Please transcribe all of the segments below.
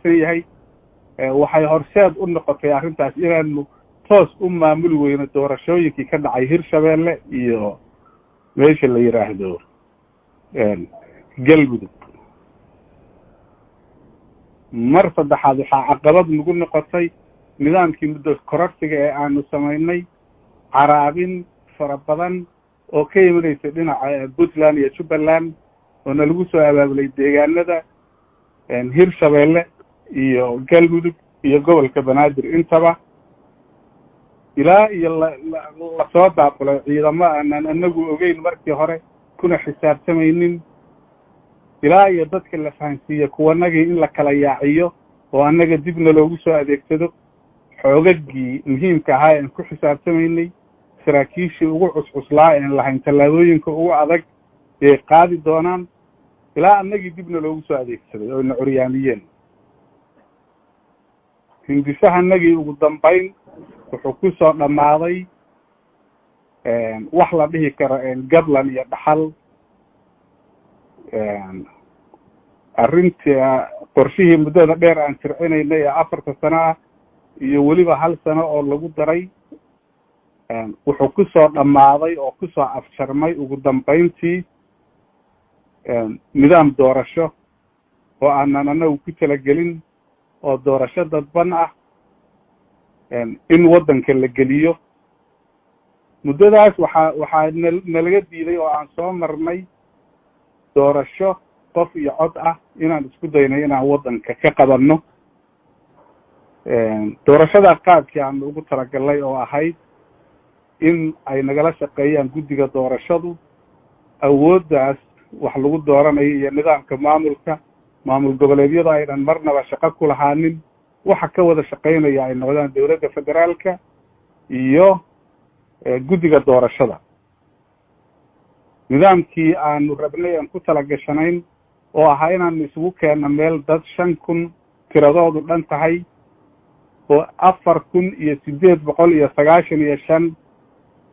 mahadsan yahay. Waxay horseed u noqotay arrintaas inaanu toos u maamuli weyno doorashooyinkii ka dhacay Hirshabeelle iyo meesha la yidhaahdo Galmudug. Mar saddexaad waxaa caqabad nagu noqotay nidaamkii muddo kororsiga ee aanu samaynay, caraabin fara badan oo ka imanaysa dhinaca Puntland iyo Jubbaland oo nalagu soo abaabulay deegaanada Hirshabeelle iyo Galmudug iyo gobolka Banaadir intaba, ilaa iyo lasoo daabulay ciidamo aanan anagu ogeyn markii hore kuna xisaabtamaynin, ilaa iyo dadka la fahansiiye kuwanagii in la kala yaaciyo oo annaga dibna loogu soo adeegsado xoogagii muhiimka ahaa ean ku xisaabtamaynay, saraakiishii ugu cuscuslaa een lahayn tallaabooyinka ugu adag ee qaadi doonaan, ilaa annagii dibna loogu soo adeegsaday oo na curyaamiyeen. Hindisahanagii ugu dambayn wuxuu kusoo dhammaaday wax la dhihi karo gablan iyo dhaxal. Arrintii qorshihii muddada dheer aan tircinaynay ee 4ta sano ah iyo weliba hal sano oo lagu daray wuxuu kusoo dhammaaday oo kusoo afjarmay ugu dambayntii nidaam doorasho oo aanan anagu ku talagelin oo doorasho dadban ah in waddanka la geliyo. Muddadaas waxaa nalaga diiday oo aan soo marnay doorasho qof iyo cod ah inaan isku daynay inaan waddanka ka qabanno. Doorashada qaabkii aanu ugu talagalnay oo ahayd in ay nagala shaqeeyaan guddiga doorashadu, awooddaas wax lagu dooranayo iyo nidaamka maamulka maamul goboleedyada aynan marnaba shaqo ku lahaanin, waxa ka wada shaqaynaya ay noqdaan dowladda federaalka iyo guddiga doorashada. Nidaamkii aanu rabnay aan ku talagashanayn oo ahaa inaanu isugu keenno meel dad 5000 tiradoodu dhan tahay oo 4895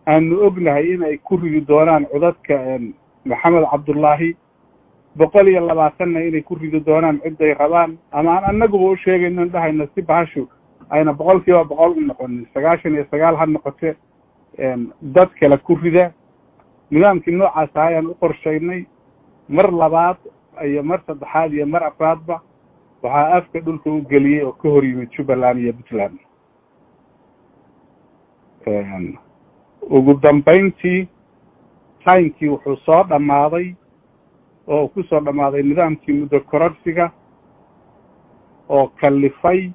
aanu ognahay in ay ku ridi doonaan codadka Maxamed Cabdullaahi, 120na inay ku ridi doonaan cidday rabaan, ama aan annaguba u sheegayno dhahayno si bahashu ayna 100% u noqonin, 99 ha noqote dad kale ku rida. Nidaamkii noocaas ahaa ayaan u qorshaynay. Mar labaad iyo mar saddexaad iyo mar afraadba waxaa afka dhulka u geliyey oo ka hor yimid Jubbaland iyo Puntland. Ugu dambayntii timekii wuxuu soo dhammaaday oo ku soo dhammaaday nidaamkii muddo kororsiga oo kallifay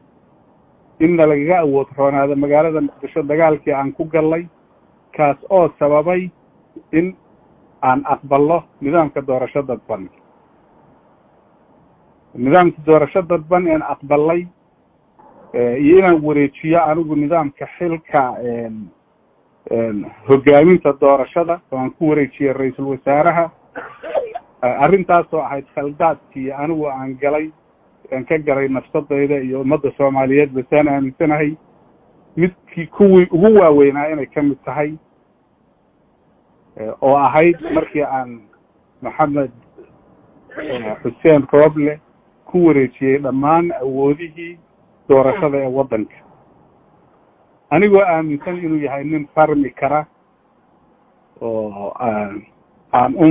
inna lagaga awood roonaado magaalada Muqdisho dagaalkii aan ku gallay, kaas oo sababay in aan aqballo nidaamka doorasho dadban. Nidaamka doorasho dadban een aqbalay iyo inaan wareejiyo anigu nidaamka xilka hogaaminta doorashada oo aan ku wareejiyey ra-iisul wasaaraha, arrintaasoo ahayd khaldaadkii anigu aan galay aan ka galay nafsadayda iyo ummadda Soomaaliyeed basaan aaminsanahay midkii kuwii ugu waaweynaa inay ka mid tahay, oo ahayd markii aan Maxamed Xuseen Rooble ku wareejiyey dhammaan awoodihii doorashada ee waddanka, anigoo aaminsan inuu yahay nin farmi kara oo aan u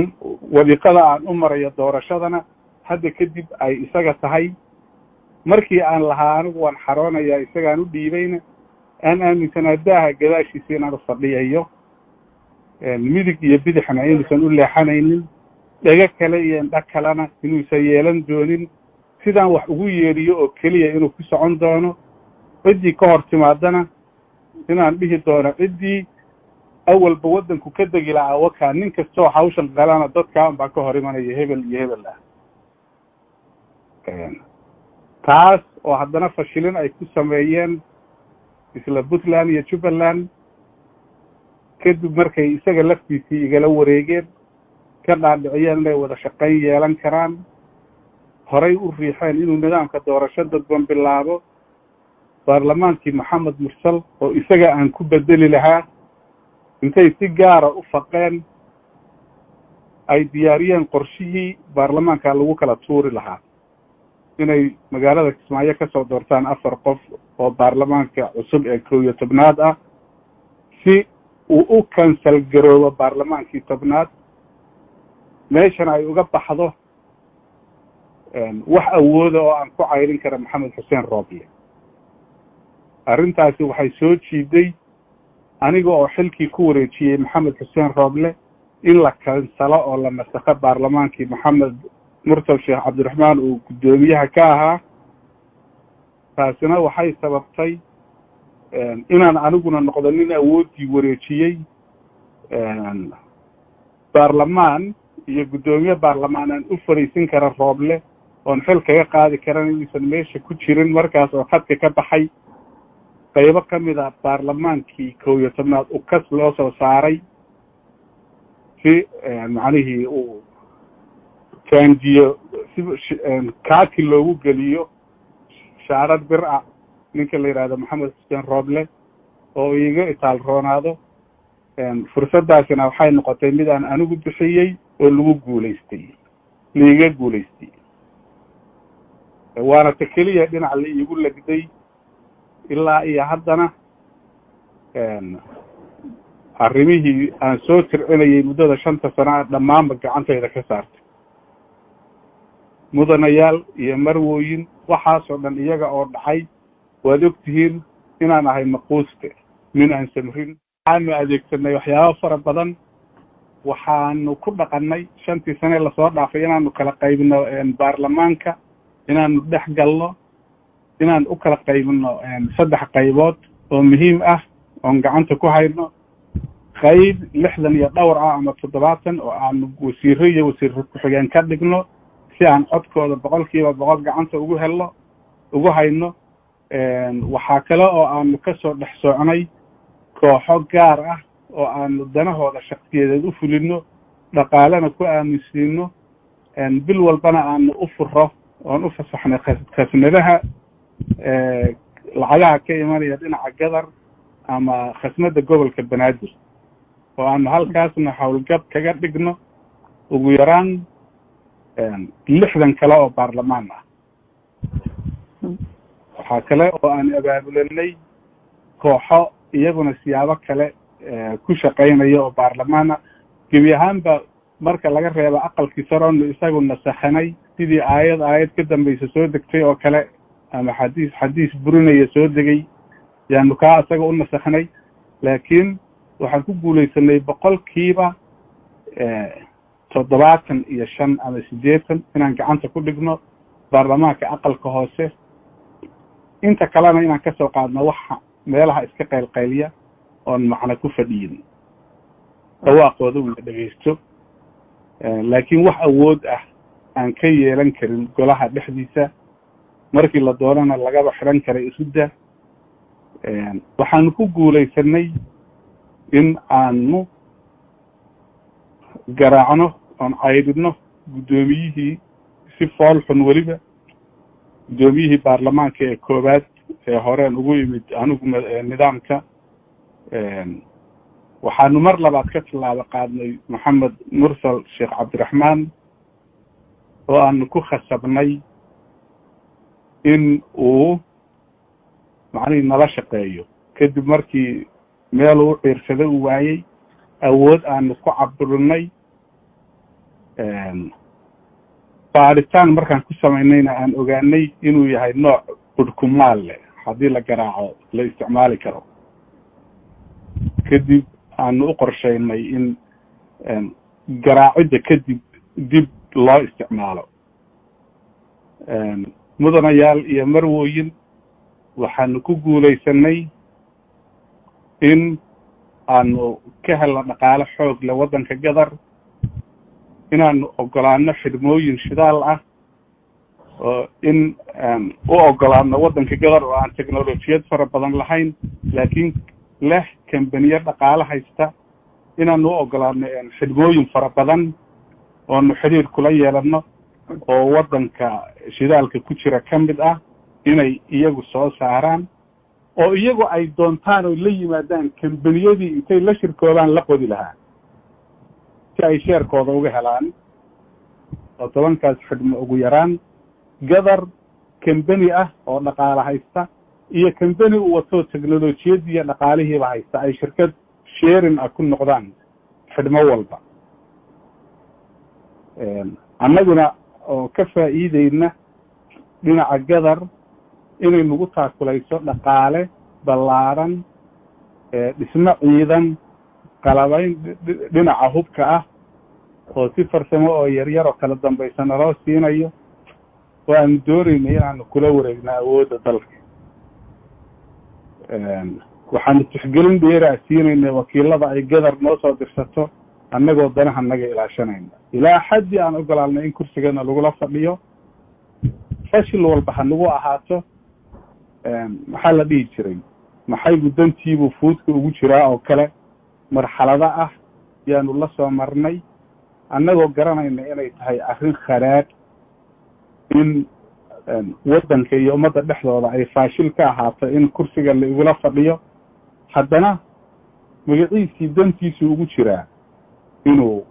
wadiiqada aan u marayo doorashadana hadda kadib ay isaga tahay. Markii aan lahaa anigu waan xaroonayaa isagaan u dhiibayna aan aaminsanaa daaha gadaashiisa inaan u fadhiyayo, midig iyo bidixna inuusan u leexanaynin, dhego kale iyo indho kalena inuusan yeelan doonin, sidaan wax ugu yeedhiyo oo keliya inuu ku socon doono, ciddii ka hor timaadana inaan dhihi doono ciddii awalba waddanku ka degi lahaa wakaa, nin kastoo hawshan qalana dadkaan baa ka hor imanaya hebel iyo hebel ah. Taas oo haddana fashilin ay ku sameeyeen isla Puntland iyo Jubbaland kadib markay isaga laftiisii igala wareegeen, ka dhaadhiciyeen inay wada shaqayn yeelan karaan, horay u riixeen inuu nidaamka doorasho dadban bilaabo. Baarlamaankii Maxamed Mursal oo isaga aan ku bedeli lahaa intay si gaara u faqeen ay diyaariyeen qorshihii baarlamaanka lagu kala tuuri lahaa. Inay magaalada Kismaayo kasoo doortaan 4 qof oo baarlamaanka cusub ee 11aad ah, si uu u cancel garoobo baarlamaankii 10aad, meeshana ay uga baxdo wax awooda oo aan ku cayrin kara Maxamed Xuseen Rooble. Arrintaasi waxay soo jiiday aniga oo xilkii ku wareejiyey Maxamed Xuseen Rooble in la kansalo oo la nasakho baarlamaankii Maxamed Mursal Sheekh Cabdiraxmaan uu guddoomiyaha ka ahaa. Taasina waxay sababtay inaan aniguna noqdo nin awooddii wareejiyey, baarlamaan iyo guddoomiye baarlamaan aan u fadhiisin kara Rooble oon xil kaga qaadi karan inuusan meesha ku jirin markaas oo khadka ka baxay. Qaybo ka mid a baarlamaankii 11aad ukas loo soo saaray si macnihii uu jaanjiyo, si kaaki loogu geliyo shaarad bir ah ninka la yidhahdo Maxamed Xuseen Rooble oo iiga itaal roonaado. Fursaddaasina waxay noqotay mid aan anigu bixiyey oo lagu guulaystay, laiga guulaystay, waana ta keliya dhinac la iigu legday ilaa iyo haddana. Arrimihii aan soo tircinayay muddada 5ta sano a dhammaanba gacantayda ka saartay. Mudanayaal iyo marwooyin, waxaasoo dhan iyaga oo dhacay, waad og tihiin inaan ahay maquuste nin aan samrin. Waxaanu adeegsanay waxyaabo fara badan, waxaanu ku dhaqannay 5tii sane lasoo dhaafay inaanu kala qaybino baarlamaanka, inaanu dhex galno, inaan u kala qaybino 3 qaybood oo muhiim ah oon gacanta ku hayno: qayb 60 iyo dhowr ah ama 70 oo aanu wasiiro iyo wasiiro ku-xigeen ka dhigno si aan codkooda 100% gacanta ugu helno, ugu hayno. Waxaa kale oo aanu kasoo dhex socnay kooxo gaar ah oo aanu danahooda shaksiyadeed u fulino, dhaqaalena ku aaminsiino, bil walbana aanu u furo oon u fasaxnay khasnadaha lacagaha ka imanaya dhinaca Gadar ama khasnada gobolka Banaadir, oo aanu halkaasna howlgab kaga dhigno ugu yaraan 60 kale oo baarlamaan ah. Waxaa kale oo aan abaabulanay kooxo iyaguna siyaabo kale ku shaqaynaya oo baarlamaana. Gebi ahaanba marka laga reebo aqalkii saroonu isagu nasakhanay sidii aayad aayad ka dambaysa soo degtay oo kale ama xadiis xadiis burinaya soo degay yaanu kaa isaga u nasakhnay, laakiin waxaan ku guulaysanay 75% ama 80 inaan gacanta ku dhigno baarlamaanka aqalka hoose, inta kalena inaan kasoo qaadno waxa meelaha iska qaylqayliya oon macno ku fadhiyin, dhawaaqooda uu la dhegaysto, laakiin wax awood ah aan ka yeelan karin golaha dhexdiisa, markii la doonana lagaba xidhan karay isudda. Waxaanu ku guulaysanay in aanu garaacno oon caydhino guddoomiyihii si fool xun, weliba guddoomiyihii baarlamaanka ee koowaad ee horeen ugu yimid anigu nidaamka. Waxaanu mar labaad ka tallaabo qaadnay Maxamed Mursal Sheekh Cabdiraxmaan oo aanu ku khasabnay in uu macnihii nala shaqeeyo, kadib markii meel uu ciirsado uu waayey, awood aanu ku caburinay, baadhitaan markaan ku samaynayna aan ogaanay inuu yahay nooc budhkumaal leh, haddii la garaaco la isticmaali karo. Kadib aanu u qorshaynay in garaacidda kadib dib loo isticmaalo. Mudanayaal iyo marwooyin, waxaanu ku guulaysanay in aanu ka helno dhaqaale xoog leh waddanka Gadar, inaanu ogolaano xidhmooyin shidaal ah oo in u ogolaano waddanka Gadar oo aan technolojiyad fara badan lahayn laakiin leh kambaniyo dhaqaale haysta, inaanu u ogolaano xidhmooyin fara badan oonu xiriir kula yeelano oo waddanka shidaalka ku jira ka mid ah, inay iyagu soo saaraan oo iyagu ay doontaan oo la yimaadaan kambaniyadii intay la shirkoodaan la qodi lahaa si ay sheerkooda uga helaan oo 10kaas xidhmo ugu yaraan. Gadar Kambeni ah oo dhaqaale haysta iyo kambeni uu wato technolojiyadii iyo dhaqaalihiiba haysta ay shirkad sharing ah ku noqdaan xidhmo walba. Annaguna oo ka faa'iideyna dhinaca Gadar inay nagu taakulayso dhaqaale ballaaran, dhismo ciidan, qalabayn dhinaca hubka ah oo si farsamo oo yaryar oo kala dambaysa naloo siinayo, oo aanu doonaynay inaanu kula wareegno awoodda dalka. Waxaanu tixgelin dheeraa siinaynay wakiilada ay Gadar noo soo dirsato, annagoo danaha naga ilaashanayna, ilaa xaddii aan ogolaanay in kursigana lagula fadhiyo. Fashil walba ha nagu ahaato. Maxaa la dhihi jiray, maxaygu dantiibuu fuudka ugu jiraa oo kale, marxalado ah yaanu la soo marnay, annagoo garanayna inay tahay arrin kharaadh in waddanka iyo ummadda dhexdooda ay faashil ka ahaato in kursiga la igula fadhiyo. Haddana magaciisii dantiisu ugu jiraa inuu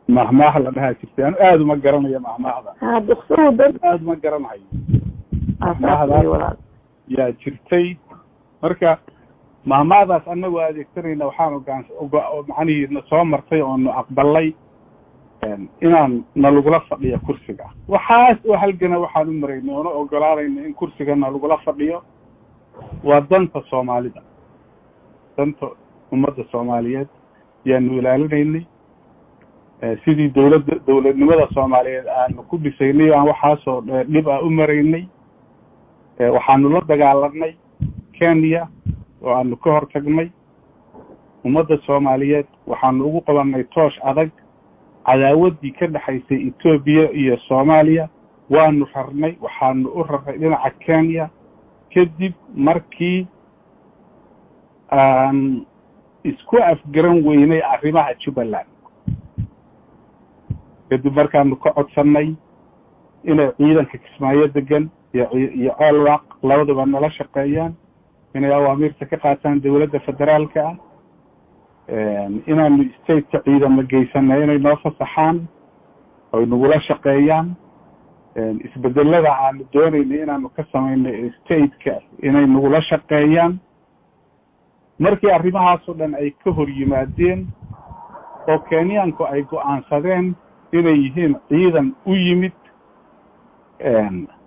mahmaah la dhahaa jirtay. Anu aada uma garanayo mahmaahda, aada uma garanayo mahmaahdaas yaa jirtay. Marka mahmaahdaas annagoo adeegsanayna waxaan ogaan macnihii soo martay oonu aqbalay inaan nalagula fadhiyo kursiga. Waxaas oo halgana waxaan u maraynay oona ogolaanayna in kursiga nalagula fadhiyo waa danta Soomaalida, danta ummadda Soomaaliyeed yaanu ilaalinaynay, sidii dawladda dawladnimada Soomaaliyeed aanu ku dhisaynay aan waxaasoo dhib ah u maraynay. Waxaanu la dagaalanay Kenya oo aanu ka hor tagnay. Ummadda Soomaaliyeed waxaanu ugu qabanay toosh adag. Cadaawaddii ka dhexaysay Etoobiya iyo Soomaaliya waanu rarnay, waxaanu u rarnay dhinaca Kenya, kadib markii aan isku afgaran weynay arrimaha Jubbaland, kadib markaanu ka codsannay inay ciidanka Kismaayo degan iyo Ceelwaaq labaduba nala shaqeeyaan, inay awaamiirta ka qaataan dawladda federaalka ah, inaanu stateka ciidamo geysanay inay noo fasaxaan oy nagula shaqeeyaan, isbedelada aanu doonaynay inaanu ka samaynay stateka inay nagula shaqeeyaan. Markii arrimahaasoo dhan ay ka hor yimaadeen oo Kenyaanku ay go'aansadeen inay yihiin ciidan u yimid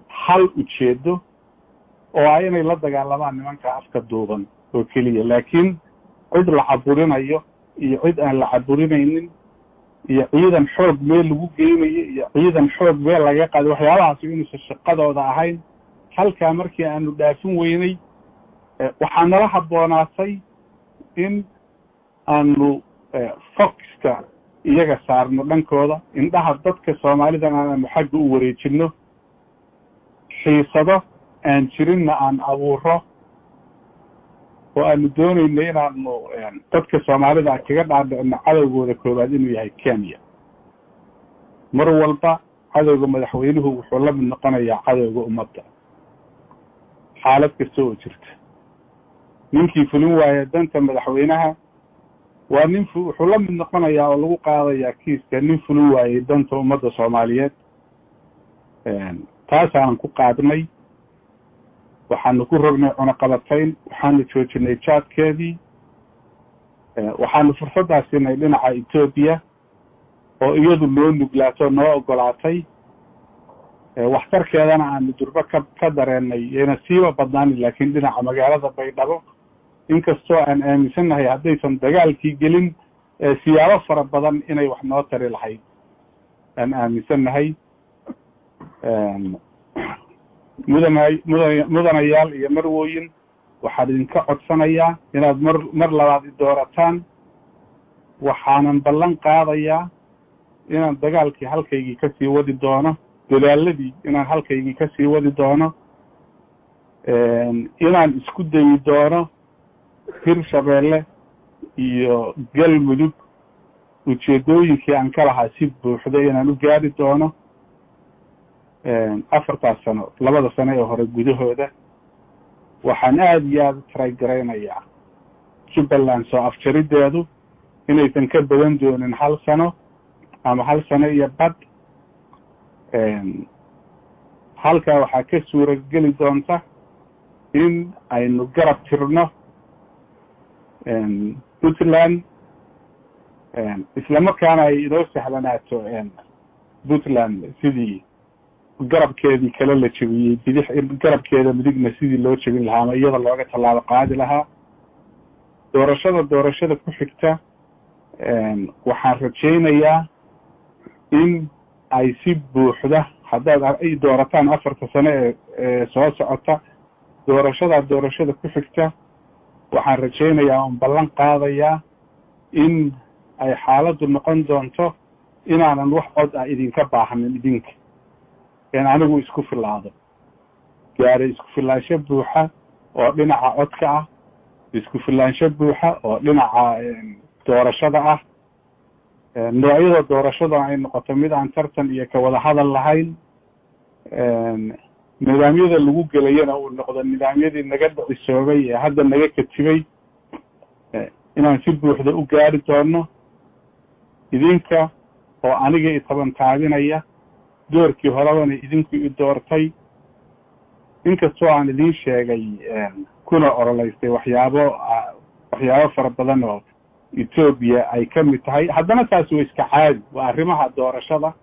hal ujeedo oo ah inay la dagaalamaan nimanka afka duuban oo keliya, laakiin cid la caburinayo iyo cid aan la caburinaynin iyo ciidan xoog meel lagu geynayo iyo ciidan xoog meel laga qaaday, waxyaabahaasi inuusan shaqadooda ahayn. Halkaa markii aanu dhaafin weynay, waxaa nala habboonaatay in aanu focuska iyaga saarno dhankooda, indhaha dadka Soomaalidana aanu xagga u wareejino, xiisado aan jirinna aan abuuro oo aanu doonayno inaanu dadka Soomaalida kaga dhaadhicino cadowgooda koowaad inuu yahay Kenya. Mar walba cadowga madaxweynuhu wuxuu la mid noqonayaa cadowga ummadda xaalad kasta oo jirta. Ninkii fulin waaya danta madaxweynaha waa nin wuxuu la mid noqonayaa oo lagu qaadayaa kiiska nin fulin waayey danta ummadda Soomaaliyeed. Taasaanan ku qaadnay. Waxaanu ku rognay cunaqabatayn, waxaanu joojinay jaadkeedii, waxaanu fursaddaa siinay dhinaca Etoobiya oo iyadu noo nuglaato, noo ogolaatay. Waxtarkeedana aanu durbo ka dareennay, yayna siiba badnaanin, laakiin dhinaca magaalada Baydhabo, inkastoo aan aaminsannahay haddaysan dagaalkii gelin siyaabo fara badan inay wax noo tari lahayd aan aaminsannahay. Mudanayaal iyo marwooyin, waxaan idinka codsanayaa inaad mar labaad i doorataan. Waxaanan ballan qaadayaa inaan dagaalkii halkaygii kasii wadi doono, dadaaladii inaan halkaygii kasii wadi doono, inaan isku dayi doono Hirshabeelle iyo Galmudug ujeedooyinkii aan ka lahaa si buuxda inaan u gaari doono 4taas sano, 2da sano ee hore gudahooda. Waxaan aada iyo aada u taragaraynayaa Jubbaland soo afjarideedu inaysan ka badan doonin 1 sano ama 1 sano iyo badh. Halkaa waxaa ka suurageli doonta in aynu garab tirno Puntland, islamarkaana ay inoo sahlanaato Puntland sidii garabkeedii kale la jebiyey bidix, garabkeeda midigna sidii loo jebin lahaa ama iyada looga tallaabo qaadi lahaa. Doorashada ku xigta waxaan rajaynayaa in ay si buuxda, haddaad ay doorataan 4ta sano ee soo socota, doorashada ku xigta waxaan rajaynayaa oon ballan qaadayaa in ay xaaladdu noqon doonto inaanan wax cod ah idinka baahnin idinka, in anigu isku filaado, gaaray isku filaansho buuxa oo dhinaca codka ah, isku filaansho buuxa oo dhinaca doorashada ah, noocyada doorashada ay noqoto mid aan tartan iyo ka wada hadal lahayn, nidaamyada lagu gelayana uu noqdo nidaamyadii naga dhicisoobay ee hadda naga katibay, inaan si buuxda u gaari doono. Idinka oo aniga i taban taabinaya, doorkii horebana idinku i doortay, inkastoo aan idiin sheegay kuna ololeystay waxyaabo fara badan oo Etoobiya ay ka mid tahay, haddana taasi waa iska caadi, waa arrimaha doorashada.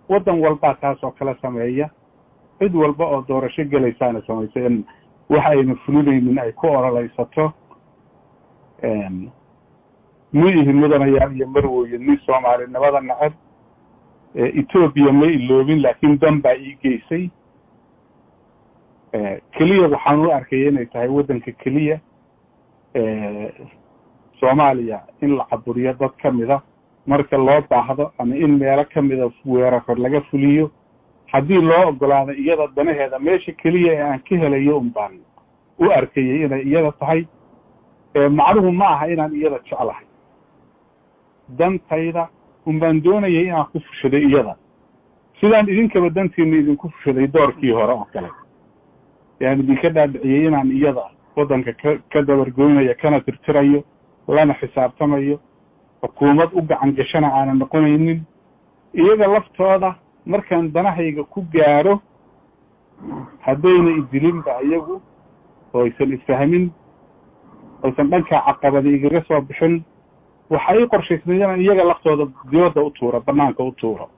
Waddan walbaa taas oo kala sameeya, cid walba oo doorasho gelaysaana samaysa in wax ayna fulinaynin ay ku ololeysato. Ma ihi mudanayaal iyo marwooye nin soomaalinimada neceb. Etoobiya ma iloobin, laakiin dan baa ii geysay. Keliya waxaan u arkaya inay tahay waddanka keliya Soomaaliya in la caburiyo dad ka mida marka loo baahdo, ama in meelo ka mida weeraro laga fuliyo haddii loo ogolaado iyada danaheeda. Meesha keliya ee aan ka helayo un baan u arkayay inay iyada tahay. Macnuhu ma aha inaan iyada jeclahay, dantayda un baan doonayay inaan ku fushaday iyada, sidaan idinkaba dantiina idinku fushaday doorkii hore oo kale. Yaan idinka dhaadhiciyey inaan iyada waddanka ka dabargoynayo, kana tirtirayo, lana xisaabtamayo, xukuumad u gacan gashana aanan noqonaynin. Iyaga laftooda markaan danahayga ku gaadho, haddayna idilinba iyagu oo aysan isfahmin, aysan dhankaa caqabada igaga soo bixin, waxa ii qorshaysnay inaan iyaga laftooda dibadda u tuuro, banaanka u tuuro.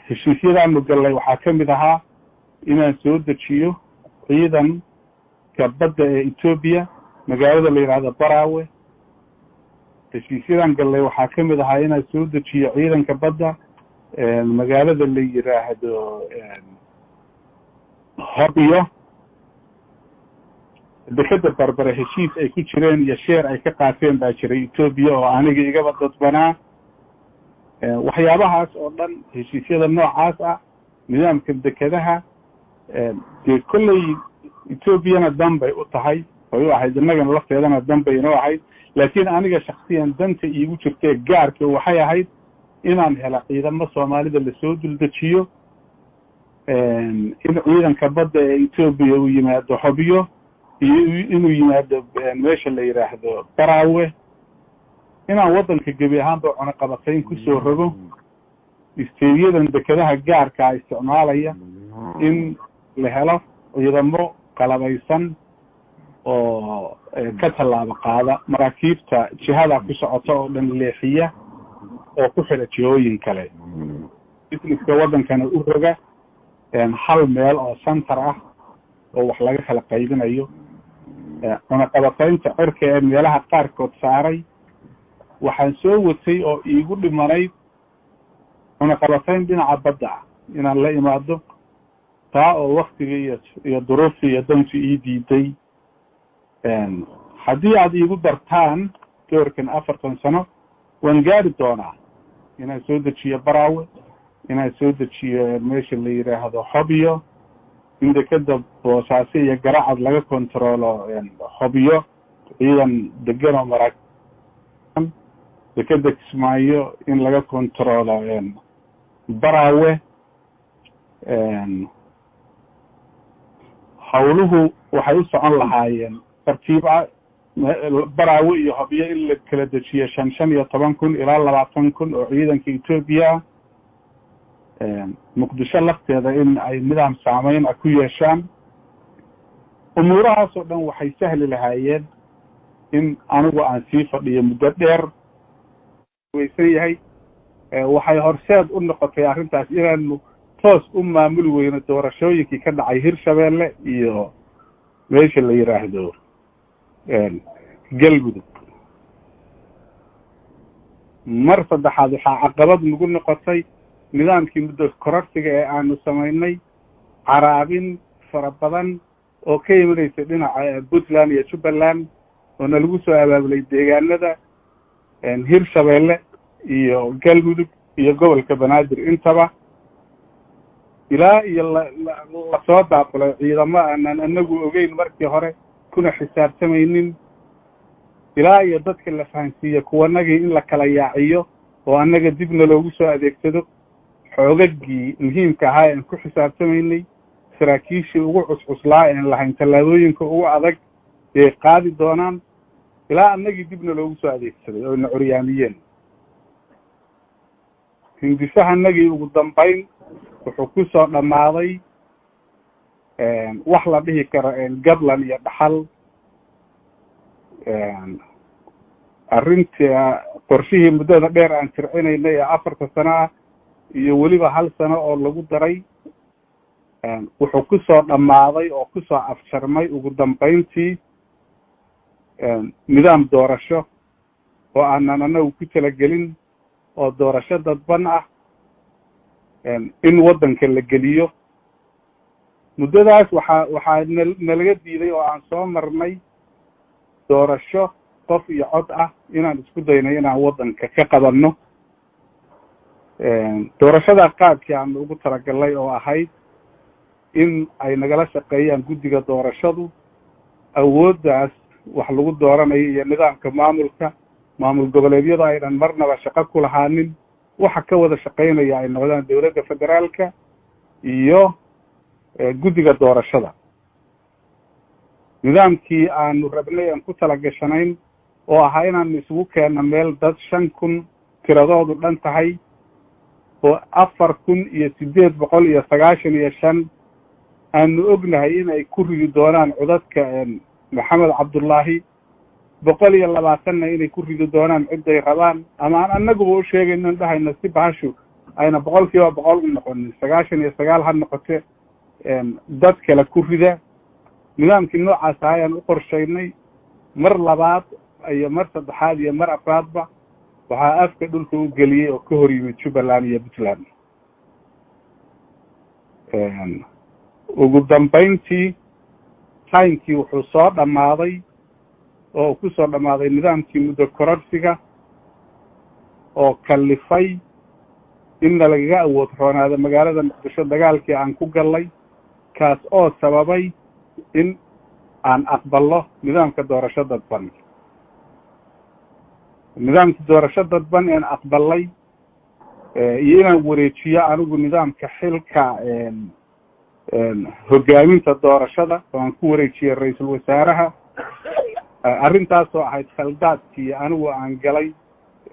Heshiisyadaanu gallay waxaa ka mid ahaa inaan soo dejiyo ciidanka badda ee Etoobiya magaalada la yidhaahdo Baraawe. Heshiisyadan gallay waxaa ka mid ahaa inaan soo dejiyo ciidanka badda magaalada la yidhaahdo Hobyo. Dekeda Barbare heshiis ay ku jireen iyo sheer ay ka qaateen baa jiray Etoobiya oo aniga igaba dadbanaa. Waxyaabahaas oo dhan, heshiisyada noocaas ah, nidaamka dekedaha, dee kolley Etoobiyana dan bay u tahay, way u ahayd, innagana lafteedana dan bay inoo ahayd, laakiin aniga shaksiyan danta iigu jirtee gaarka waxay ahayd inaan helo ciidamo Soomaalida lasoo duldejiyo, in ciidanka badda ee Etoobiya uu yimaado Hobyo iyo inuu yimaado meesha la yidhaahdo Baraawe, inaan waddanka gebi ahaanba cunaqabatayn kusoo rogo, isteedyadan dekedaha gaarkaa isticmaalaya in la helo ciidamo qalabaysan oo ka tallaabo qaada maraakiibta jihada ku socota oo dhan leexiya oo ku xidha jihooyin kale, businesska waddankana u roga hal meel oo center ah oo wax laga kala qaybinayo. Cunaqabataynta cirka ee meelaha qaarkood saaray waxaan soo watay oo iigu dhimanayd cunaqabatayn dhinaca badda ah inaan la imaado, taa oo waktiga iyo duruuftii iyo dantu ii diiday. Haddii aad iigu dartaan doorkan 40 sano, waan gaari doonaa inaan soo dejiyo Baraawe, inaan soo dejiyo meesha la yidhaahdo Hobyo, in dekeda Boosaaso iyo Garacad laga kontaroolo Hobyo ciidan degan oo mara, dekeda Kismaayo in laga kontaroolo Baraawe. Hawluhu waxay u socon lahaayeen tartiib ah. Baraawe iyo Hobyo in la kala dejiyo 5, 15 kun ilaa 20 kun oo ciidanka Etoobiya ah. Muqdisho lafteeda in ay nidaam saameyn ah ku yeeshaan. Umuurahaas oo dhan waxay sahli lahaayeen in anigu aan sii fadhiyo muddo dheer weysan yahay. Waxay horseed u noqotay arrintaas inaanu toos u maamuli weyno doorashooyinkii ka dhacay Hirshabeelle iyo meesha la yidhaahdo Galmudug. Mar saddexaad waxaa caqabad nagu noqotay nidaamkii muddo kororsiga ee aanu samaynay, caraabin fara badan oo ka imanaysa dhinaca Puntland iyo Jubbaland oo nalagu soo abaabulay deegaanada Hirshabeelle iyo Galmudug iyo gobolka Banaadir intaba, ilaa iyo lasoo daaqulay ciidamo aanan anagu ogeyn markii hore kuna xisaabtamaynin, ilaa iyo dadka la fahansiiye kuwanagii in la kala yaaciyo oo annaga dibna loogu soo adeegsado xoogagii muhiimka ahaa ean ku xisaabtamaynay, saraakiishii ugu cuscuslaa een lahayn tallaabooyinka ugu adag ee qaadi doonaan, ilaa annagii dibna loogu soo adeegsaday oo na curyaamiyeen. Hindisahanagii ugu dambayn wuxuu ku soo dhammaaday wax la dhihi karo gablan iyo dhaxal. Arrinta qorshihii muddada dheer aan tircinaynay ee 4ta sano ah iyo weliba 1 sano oo lagu daray wuxuu ku soo dhammaaday oo kusoo afjarmay ugu dambayntii nidaam doorasho oo aanan anagu ku talagelin oo doorasho dadban ah in waddanka la geliyo. Muddadaas waxaa nalaga diiday oo aan soo marnay doorasho qof iyo cod ah inaan isku daynay inaan waddanka ka qabanno. Doorashada qaabkii aanu ugu talagalnay oo ahayd in ay nagala shaqeeyaan guddiga doorashadu, awooddaas wax lagu dooranayo iyo nidaamka maamulka maamul goboleedyada aynan marnaba shaqo ku lahaanin, waxa ka wada shaqaynaya ay noqdaan dowladda federaalka iyo guddiga doorashada. Nidaamkii aanu rabnay aan ku talagashanayn oo ahaa inaanu isugu keenno meel dad 5000 tiradoodu dhan tahay oo 4895 aanu ognahay in ay ku ridi doonaan codadka Maxamed Cabdullaahi, 120na inay ku ridi doonaan cidday rabaan, ama aan annaguba u sheegayno dhahayno si bahashu ayna 100% u noqonin, 99 ha noqote dad kale ku rida. Nidaamkii noocaas ahaa ayaan u qorshaynay. Mar labaad iyo mar saddexaad iyo mar afraadba waxaa afka dhulka u geliyey oo ka hor yimid Jubbaland iyo Puntland. Ugu dambayntii timekii wuxuu soo dhammaaday oo ku soo dhammaaday nidaamkii muddo kororsiga oo kallifay inna lagaga awood roonaado magaalada Muqdisho dagaalkii aan ku gallay, kaas oo sababay in aan aqballo nidaamka doorasho dadban. Nidaamka doorasho dadban een aqbalay iyo inaan wareejiyo anigu nidaamka xilka hogaaminta doorashada oo aan ku wareejiyey ra-iisul wasaaraha, arrintaasoo ahayd khaldaadkii anigu aan galay,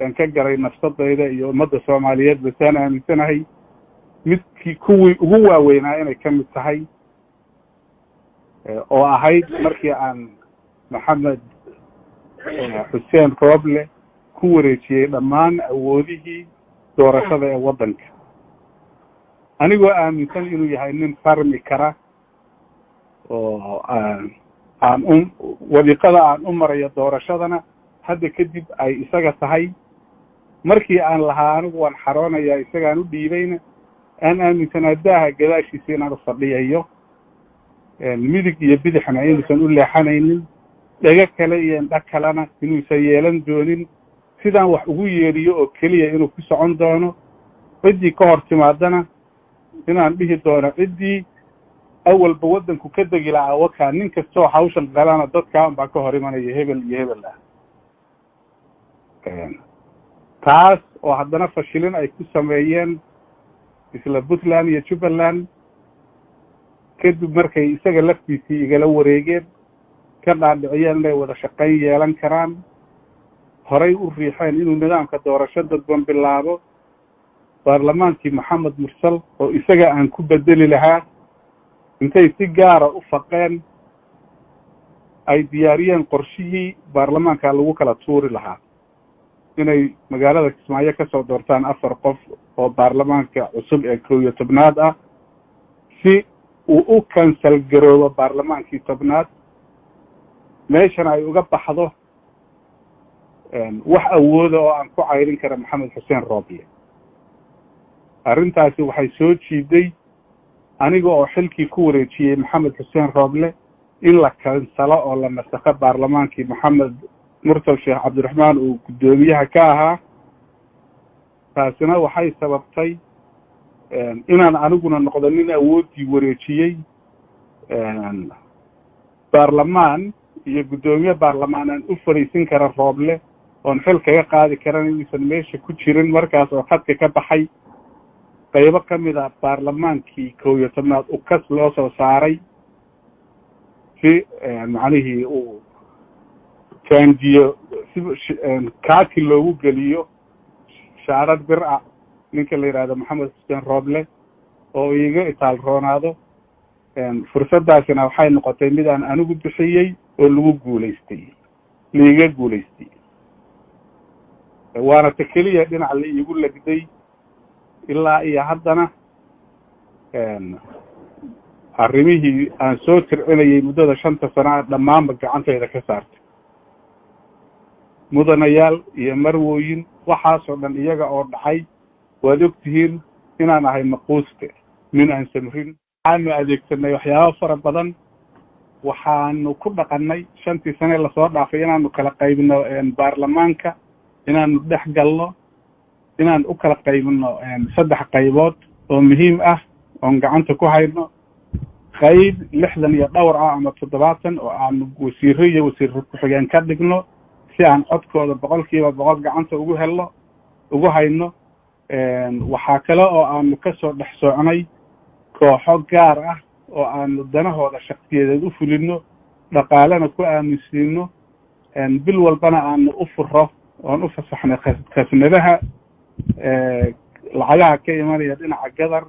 aan ka galay nafsadayda iyo ummadda Soomaaliyeed basaan aaminsanahay midkii kuwii ugu waaweynaa inay ka mid tahay, oo ahayd markii aan Maxamed Xuseen Rooble ku wareejiyey dhammaan awoodihii doorashada ee waddanka, anigoo aaminsan inuu yahay nin farmi kara oo aan u wadiiqada aan u marayo doorashadana hadda kadib ay isaga tahay. Markii aan lahaa anigu waan xaroonayaa isagaan u dhiibayna, aan aaminsanaa daaha gadaashiisa inaan u fadhiyayo, midig iyo bidixna inuusan u leexanaynin, dhego kale iyo indho kalena inuusan yeelan doonin, sidaan wax ugu yeedhiyo oo keliya inuu ku socon doono, ciddii ka hor timaadana inaan dhihi doono ciddii awalba waddanku ka degi lahaa wakaa, nin kastoo hawshan qalana dadkaa unbaa ka hor imanaya hebel iyo hebel ah. Taas oo haddana fashilin ay ku sameeyeen isla Puntland iyo Jubbaland kadib markay isaga laftiisii igala wareegeen, ka dhaadhiciyeen inay wada shaqayn yeelan karaan, horay u riixeen inuu nidaamka doorasho dadban bilaabo, Baarlamaankii Maxamed Mursal oo isaga aan ku bedeli lahaa intay si gaara u faqeen ay diyaariyeen qorshihii baarlamaanka lagu kala tuuri lahaa, inay magaalada Kismaayo kasoo doortaan 4 qof oo baarlamaanka cusub ee 11aad ah, si uu u kansal garoobo baarlamaankii 10aad, meeshana ay uga baxdo wax awooda oo aan ku cayrin kara Maxamed Xuseen Rooble. Arrintaasi waxay soo jiiday aniga oo xilkii ku wareejiyey Maxamed Xuseen Rooble in la kansalo oo la nasakho baarlamaankii Maxamed Mursal Sheekh Cabdiraxmaan uu guddoomiyaha ka ahaa. Taasina waxay sababtay inaan aniguna noqdo nin awooddii wareejiyey baarlamaan iyo guddoomiye baarlamaan aan u fadhiisin kara Rooble oon xil kaga qaadi karan inuusan meesha ku jirin. Markaas oo khadka ka baxay qaybo ka mid a baarlamaankii 11aad ukas loo soo saaray si macnihii uu jaanjiyo, si kaaki loogu geliyo shaarad bir ah ninka la yidhahdo Maxamed Xuseen Rooble oo iiga itaal roonaado. Fursaddaasina waxay noqotay mid aan anigu bixiyey oo lagu guulaystay, laiga guulaystay, waana ta keliya dhinac la iigu legday ilaa iyo haddana. Arrimihii aan soo tircinayay muddada 5ta sano ah dhammaanba gacantayda ka saartay. Mudanayaal iyo marwooyin, waxaasoo dhan iyaga oo dhacay waad og tihiin inaan ahay maquuste nin aan samrin. Waxaanu adeegsanay waxyaabo fara badan, waxaanu ku dhaqannay 5tii sane lasoo dhaafay inaanu kala qaybino baarlamaanka, inaanu dhex galno, inaan u kala qaybino 3 qaybood oo muhiim ah oon gacanta ku hayno. Qayb 60 iyo dhowr ah ama 70 oo aanu wasiiro iyo wasiiro ku-xigeen ka dhigno si aan codkooda 100% gacanta ugu helno, ugu hayno. Waxaa kale oo aanu kasoo dhex soconay kooxo gaar ah oo aanu danahooda shaksiyadeed u fulino, dhaqaalena ku aaminsiino, bil walbana aanu u furo oon u fasaxnay khasnadaha lacagaha ka imanaya dhinaca Gadar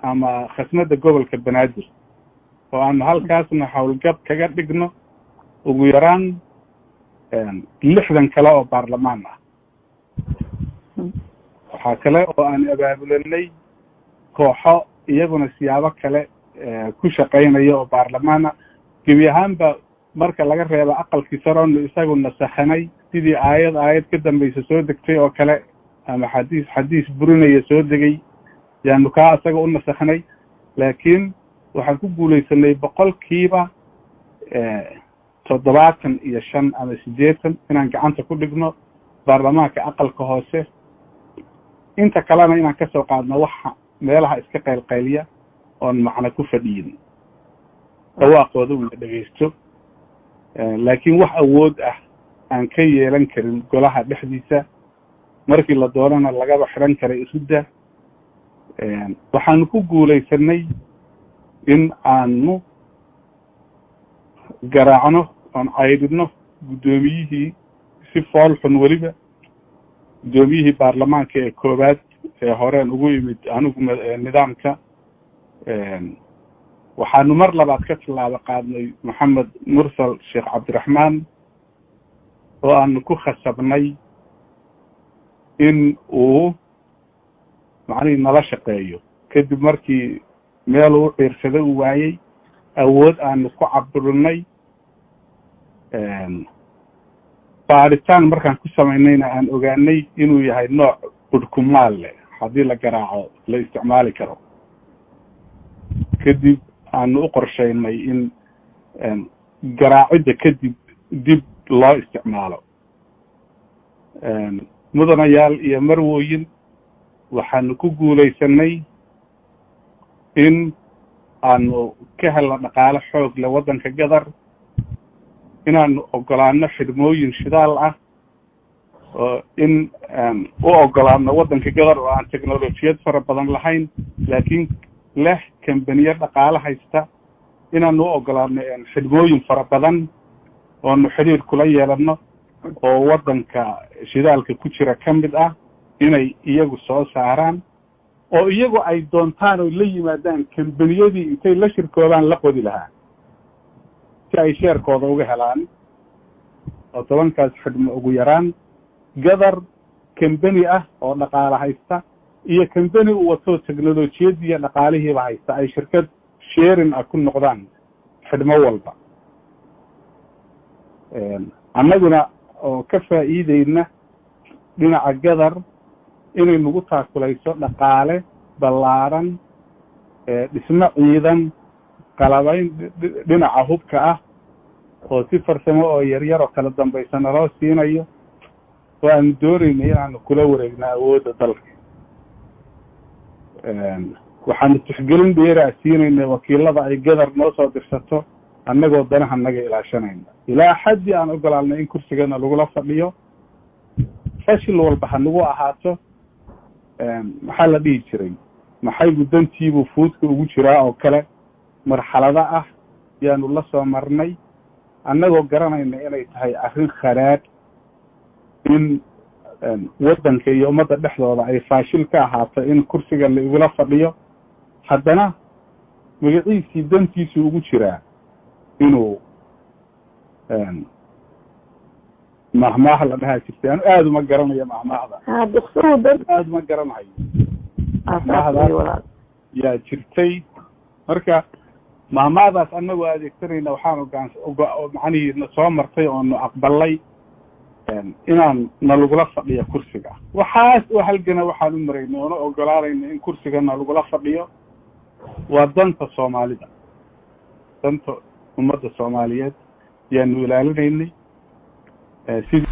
ama khasnada gobolka Banaadir, oo aanu halkaasna howlgab kaga dhigno ugu yaraan 60 kale oo baarlamaan ah. Waxaa kale oo aan abaabulanay kooxo iyaguna siyaabo kale ku shaqaynaya oo baarlamaan ah. Gebi ahaanba marka laga reebo aqalkii saroonu isagu nasakhanay sidii aayad aayad ka dambaysa soo degtay oo kale ama xadiis burinaya soo degay, yaanu kaa isaga u nasakhnay. Laakiin waxaan ku guulaysanay 75% ama 80 inaan gacanta ku dhigno baarlamaanka aqalka hoose, inta kalena inaan kasoo qaadno waxa meelaha iska qaylqayliya oon macno ku fadhiyin, dhawaaqooda uu la dhegaysto, laakiin wax awood ah aan ka yeelan karin golaha dhexdiisa, markii la doonana lagaba xidhan karay isudda. Waxaanu ku guulaysanay in aanu garaacno oon caydhino guddoomiyihii si fool xun, weliba guddoomiyihii baarlamaanka ee koowaad ee horeen ugu yimid anigu nidaamka. Waxaanu mar labaad ka tallaabo qaadnay Maxamed Mursal Sheekh Cabdiraxmaan oo aanu ku khasabnay in uu macnihii nala shaqeeyo, kadib markii meel uu ciirsado uu waayey, awood aanu ku caburinay, baaritaan markaan ku samaynayna aan ogaanay inuu yahay nooc budhkumaal leh, haddii la garaaco la isticmaali karo. Kadib aanu u qorshaynay in garaacidda kadib dib loo isticmaalo. Mudanayaal iyo marwooyin, waxaanu ku guulaysanay in aanu ka helno dhaqaale xoog leh waddanka Gadar, inaanu ogolaano xidhmooyin shidaal ah oo in u ogolaano waddanka Gadar oo aan teknolojiyad fara badan lahayn laakiin leh kambaniyo dhaqaale haysta, inaanu u ogolaano xidhmooyin fara badan oonu xidhiir kula yeelano oo waddanka shidaalka ku jira ka mid ah inay iyagu soo saaraan. Oo iyagu ay doontaan oo la yimaadaan kambaniyadii intay la shirkoobaan la qodi lahaa si ay share-kooda uga helaan, oo 10kaas xidhmo ugu yaraan Gadar kambeni ah oo dhaqaale haysta iyo kambeni uu wato technolojiyadii iyo dhaqaalihiiba haysta ay shirkad sharing ah ku noqdaan xidhmo walba, annaguna oo ka faa'iideyna dhinaca Gadar inay nagu taakulayso dhaqaale ballaaran, dhismo ciidan, qalabayn dhinaca hubka ah oo si farsamo oo yaryar oo kala dambaysa naloo siinayo, oo aanu doonayna inaanu kula wareegno awoodda dalka. Waxaanu tixgelin dheeraa siinayna wakiilada ay Gadar noo soo dirsato, annagoo danaha naga ilaashanayna, ilaa xaddii aan ogolaanay in kursigana lagula fadhiyo, fashil walba ha nagu ahaato. Maxaa la dhihi jiray, maxaygu dantiibuu fuudka ugu jiraa oo kale, marxalado ah yaanu la soo marnay, annagoo garanayna inay tahay arrin kharaadh in waddanka iyo ummadda dhexdooda ay faashil ka ahaato in kursiga la igula fadhiyo. Haddana magaciisii dantiisu ugu jiraa inuu mahmaah la dhahaa jirtay, anu aada uma garanayo mahmaahda, aada uma garanayo mahmaahdaas yaa jirtay. Marka mahmaahdaas annagoo adeegsanayna waxaan ogaan macnihii soo martay oonu aqbalay inaan nalagula fadhiyo kursiga. Waxaas oo halgana waxaan u maraynay oona ogolaanayna in kursiga nalagula fadhiyo waa danta Soomaalida, danta ummadda Soomaaliyeed yaanu ilaalinaynay sidii.